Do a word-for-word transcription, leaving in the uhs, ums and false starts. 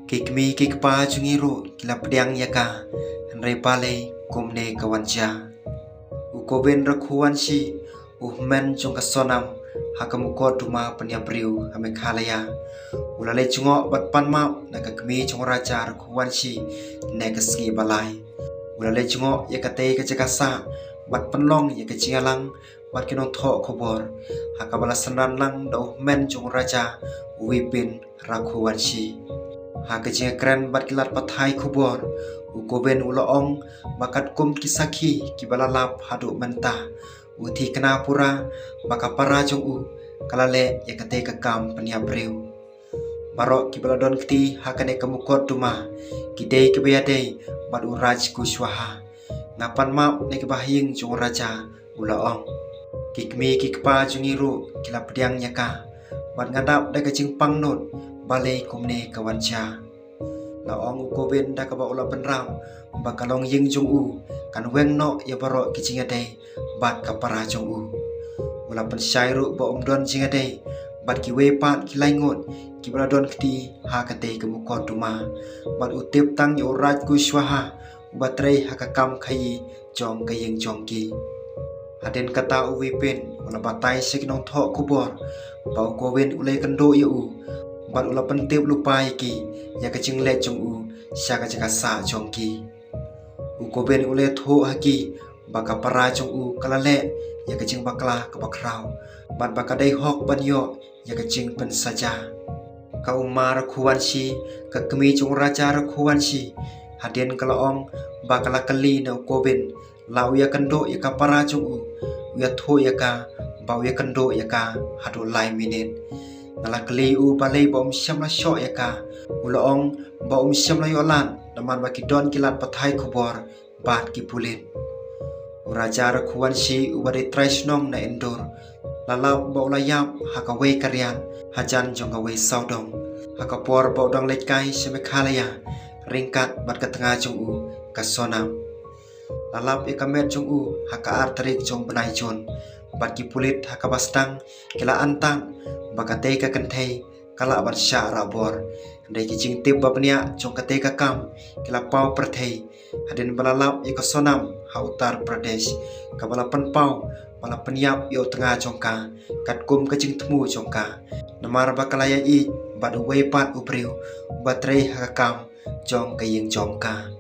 Ki kmie ki kpa jong ngi ruh ki la pdiang ïa ka, hynrei balei kumne ka wan jia. U Govind Raghuvanshi, u hynmen jong ka Sonam, ha ka mukotduma pynïap briew ha Meghalaya, u la leit jngoh bad pan map na ka kmie jong u Raja Raghuvanshi ne ka sngi ba lai. U la leit jngoh ïa katei ka jaka sah bad pynlong ïa ka jingïalang bad ki nongthoh khubor, ha kaba la synran lang da u hynmen jong u Raja, u Vipin Raghuvanshi. Ha ka jingkren bad ki lad pathai khubor, u Govind u la ong ba katkum ki sakhi kiba la lap haduh mynta, u thikna pura ba ka para jong u ka la leh ïa katei ka kam pynïap briew. Baroh kiba la don kti ha kane ka mukotduma ki dei kiba ïadei bad u Raj Kushwaha. Nga pan map na kiba ha ïing jong u Raja, u la ong. Ki kmie ki kpa jong ngi ruh ki la pdiang ïa ka, bad nga dap da ka jingpang nud balei kumne ka wan jia. La ong u Govind da kaba u la bynrap ba ka longïing jong u kan weng noh ïa baroh ki jingïadei bad ka para jong u. U la pynshai ruh ba um don jingïadei bad kiwei pat ki laingut kiba la don kti ha katei ka mukotduma, bad u tip tang ïa u Raj Kushwaha uba trei ha ka kam khaïi jong ka ïing jong ki. Hadien kata u Vipin u la batai sha ki nongthoh khubor ba u Govind u la ïakynduh ïa u, bad u la pyntip lypa ïa ki ïa ka jingleit jong u sha ka jaka sah jong ki. U Govind u la ïathuh ha ki ba ka para jong u ka la leh ïa ka jingbakla kaba khraw, bad ba ka dei hok ban ïoh ïa ka jingpynsaja. Ka Uma Raghuvanshi, ka kmie jong u Raja Raghuvanshi, hadien ka la ong ba ka la kylli na u Govind la u ïakynduh ïa ka para jong u, u ïathuh ïa ka ba u ïakynduh ïa ka haduh lai minit. Nga la kylli u balei ba um shym la shoh ïa ka. U la ong ba um shym la ïoh lad namar ba ki don ki lad pathai khubor bad ki pulit. U Raja Raghuvanshi uba dei trai shnong na Indore, la lap ba u la ïap ha kawei ka riat hajan jong kawei sawdong, ha ka por ba u dang leit kai sha Meghalaya ryngkat bad ka tnga jong u ka Sonam. La lap ïa ka met jong u ha ka ar tarik jong bnai Jun, bad ki pulit ha kaba sdang ki la antang ba katei ka kynthei ka lah ban shah rah bor. Hynrei ki jingtip ba bniah jong katei ka kam ki la paw pyrthei hadien ba la lap ïa ka Sonam ha Uttar Pradesh, kaba la pynpaw ba la pynïap ïa u tnga jong ka katkum ka jingthmu jong ka, namar ba ka la ïa ïeit bad uwei pat u briew uba trei ha ka kam jong ka ïing jong ka.